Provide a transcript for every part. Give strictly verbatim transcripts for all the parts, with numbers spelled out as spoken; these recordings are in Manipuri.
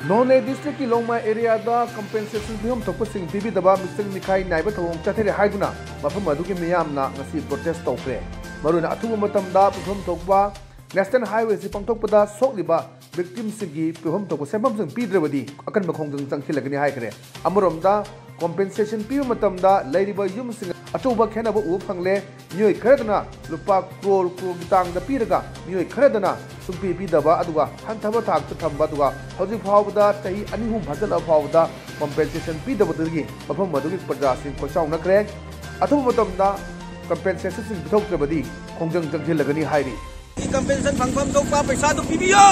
ꯅꯣꯅꯦ ꯗꯤꯁꯇ꯭ꯔꯤꯛꯀꯤ ꯂꯣꯡꯃꯥꯏ ꯑꯦꯔꯤꯌꯥꯗ ꯀꯝꯄꯦꯟꯁꯦꯁꯟ ꯄꯤꯐꯝ ꯊꯣꯛꯄꯁꯤꯡ ꯄꯤꯕꯤꯗꯕ ꯃꯤꯆꯪ ꯃꯤꯈꯥꯏ ꯅꯥꯏꯕ ꯊꯧꯑꯣꯡ ꯆꯠꯊꯔꯦ ꯍꯥꯏꯗꯨꯅ ꯃꯐꯝ ꯑꯗꯨꯒꯤ ꯃꯤꯌꯥꯝꯅ ꯉꯁꯤ ꯄ꯭ꯔꯣꯇꯦꯁ ꯇꯧꯈ꯭ꯔꯦ꯫ ꯃꯔꯨꯑꯣꯏꯅ ꯑꯊꯨꯕ ꯃꯇꯝꯗ ꯄꯤꯐꯝ ꯊꯣꯛꯄ ꯅꯦꯁꯅꯦꯜ ꯍꯥꯏꯋꯦꯁꯤ ꯄꯥꯡꯊꯣꯛꯄꯗ ꯁꯣꯛꯂꯤꯕ ꯚꯤꯛꯇꯤꯝꯁꯤꯡꯒꯤ ꯄꯤꯐꯝ ꯊꯣꯛꯄ ꯁꯦꯟꯐꯝꯁꯤꯡ ꯄꯤꯗ꯭ꯔꯕꯗꯤ ꯑꯀꯟꯕ ꯈꯣꯡꯖꯪ ꯆꯪꯁꯤꯜꯂꯒꯅꯤ ꯍꯥꯏꯈ꯭ꯔꯦ꯫ ꯑꯃꯔꯣꯝꯗ ꯀꯣꯝꯄꯦꯟꯁꯦꯁꯟ ꯄꯤꯕ ꯃꯇꯝꯗ ꯂꯩꯔꯤꯕ ꯌꯨꯝꯁꯤꯡ ꯑꯆꯧꯕ ꯈꯦꯠꯅꯕ ꯎꯕ ꯐꯪꯂꯦ꯫ ꯃꯤꯑꯣꯏ ꯈꯔꯗꯅ ꯂꯨꯄꯥ ꯀ꯭ꯔꯣꯔ ꯀ꯭ꯔꯣꯔꯒꯤ ꯇꯥꯡꯗ ꯄꯤꯔꯒ ꯃꯤꯑꯣꯏ ꯈꯔꯗꯅ ꯁꯨꯡꯄꯤ ꯄꯤꯗꯕ ꯑꯗꯨꯒ ꯍꯟꯊꯕ ꯊꯥꯛꯇ ꯊꯝꯕ ꯑꯗꯨꯒ ꯍꯧꯖꯤꯛ ꯐꯥꯎꯕꯗ ꯆꯍꯤ ꯑꯅꯤ ꯑꯍꯨꯝ ꯐꯥꯖꯤꯜꯂꯛꯑ ꯐꯥꯎꯕꯗ ꯀꯣꯝꯄꯦꯟꯁꯦꯁꯟ ꯄꯤꯗꯕꯗꯒꯤ ꯃꯐꯝ ꯑꯗꯨꯒꯤ ꯄ꯭ꯔꯖꯥꯁꯤꯡ ꯈꯣꯏꯁꯥꯎꯅꯈ꯭ꯔꯦ꯫ ꯑꯊꯨꯕ ꯃꯇꯝꯗ ꯀꯝꯄꯦꯟꯁꯦꯁꯟꯁꯤꯡ ꯄꯤꯊꯣꯛꯇ꯭ꯔꯕꯗꯤ ꯈꯣꯡꯖꯪ ꯆꯪꯁꯤꯜꯂꯒꯅꯤ ꯍꯥꯏꯔꯤ꯫ ꯀꯝꯄꯦꯟꯁꯦꯁꯟ ꯐꯪꯐꯝ ꯊꯣꯛꯄ ꯄꯩꯁꯥꯗꯨ ꯄꯤꯕꯤꯌꯨ꯫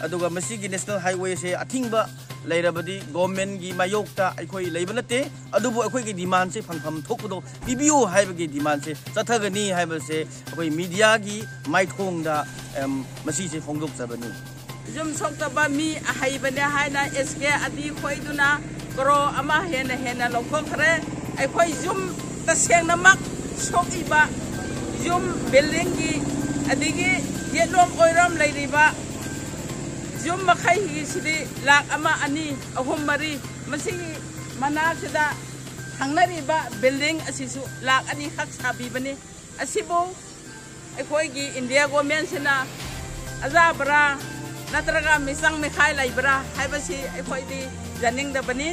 ꯑꯗꯨꯒ ꯃꯁꯤꯒꯤ ꯅꯦꯁꯅꯦꯜ ꯍꯥꯏꯋꯦꯁꯦ ꯑꯊꯤꯡꯕ ꯂꯩꯔꯕꯗꯤ ꯒꯣꯔꯃꯦꯟꯒꯤ ꯃꯥꯌꯣꯛꯇ ꯑꯩꯈꯣꯏ ꯂꯩꯕ ꯅꯠꯇꯦ꯫ ꯑꯗꯨꯕꯨ ꯑꯩꯈꯣꯏꯒꯤ ꯗꯤꯃꯥꯟꯁꯦ ꯐꯪꯐꯝ ꯊꯣꯛꯄꯗꯣ ꯄꯤꯕꯤꯌꯨ ꯍꯥꯏꯕꯒꯤ ꯗꯤꯃꯥꯟꯁꯦ ꯆꯠꯊꯒꯅꯤ ꯍꯥꯏꯕꯁꯦ ꯑꯩꯈꯣꯏ ꯃꯤꯗꯤꯌꯥꯒꯤ ꯃꯥꯏꯊꯣꯡꯗ, ꯑꯦꯝ, ꯃꯁꯤꯁꯦ ꯐꯣꯡꯗꯣꯛꯆꯕꯅꯤ꯫ ꯌꯨꯝ ꯁꯣꯛꯇꯕ ꯃꯤ ꯑꯍꯩꯕꯅꯦ ꯍꯥꯏꯅ ꯑꯦꯁ ꯀꯦ ꯑꯗꯤ ꯈꯣꯏꯗꯨꯅ ꯀ꯭ꯔꯣꯔ ꯑꯃ ꯍꯦꯟꯅ ꯍꯦꯟꯅ ꯂꯧꯊꯣꯛꯈ꯭ꯔꯦ꯫ ꯑꯩꯈꯣꯏ ꯌꯨꯝ ꯇꯁꯦꯡꯅꯃꯛ ꯁꯣꯛꯏꯕ ꯌꯨꯝ, ꯕꯤꯜꯗꯤꯡꯒꯤ, ꯑꯗꯒꯤ ꯌꯦꯠꯂꯣꯝ ꯑꯣꯏꯔꯣꯝ ꯂꯩꯔꯤꯕ ꯌꯨꯝ ꯃꯈꯩꯒꯤꯁꯤꯗꯤ ꯂꯥꯛ ꯑꯃ, ꯑꯅꯤ, ꯑꯍꯨꯝ, ꯃꯔꯤ, ꯃꯁꯤꯒꯤ ꯃꯅꯥꯛꯁꯤꯗ ꯊꯪꯅꯔꯤꯕ ꯕꯤꯜꯗꯤꯡ ꯑꯁꯤꯁꯨ ꯂꯥꯛ ꯑꯅꯤ ꯈꯛ ꯁꯥꯕꯤꯕꯅꯤ꯫ ꯑꯁꯤꯕꯨ ꯑꯩꯈꯣꯏꯒꯤ ꯏꯟꯗꯤꯌꯥ ꯒꯣꯔꯃꯦꯟꯁꯤꯅ ꯑꯖꯥꯕ꯭ꯔꯥ ꯅꯠꯇ꯭ꯔꯒ ꯃꯤꯆꯪ ꯃꯤꯈꯥꯏ ꯂꯩꯕ꯭ꯔꯥ ꯍꯥꯏꯕꯁꯤ ꯑꯩꯈꯣꯏꯗꯤ ꯌꯥꯅꯤꯡꯗꯕꯅꯤ꯫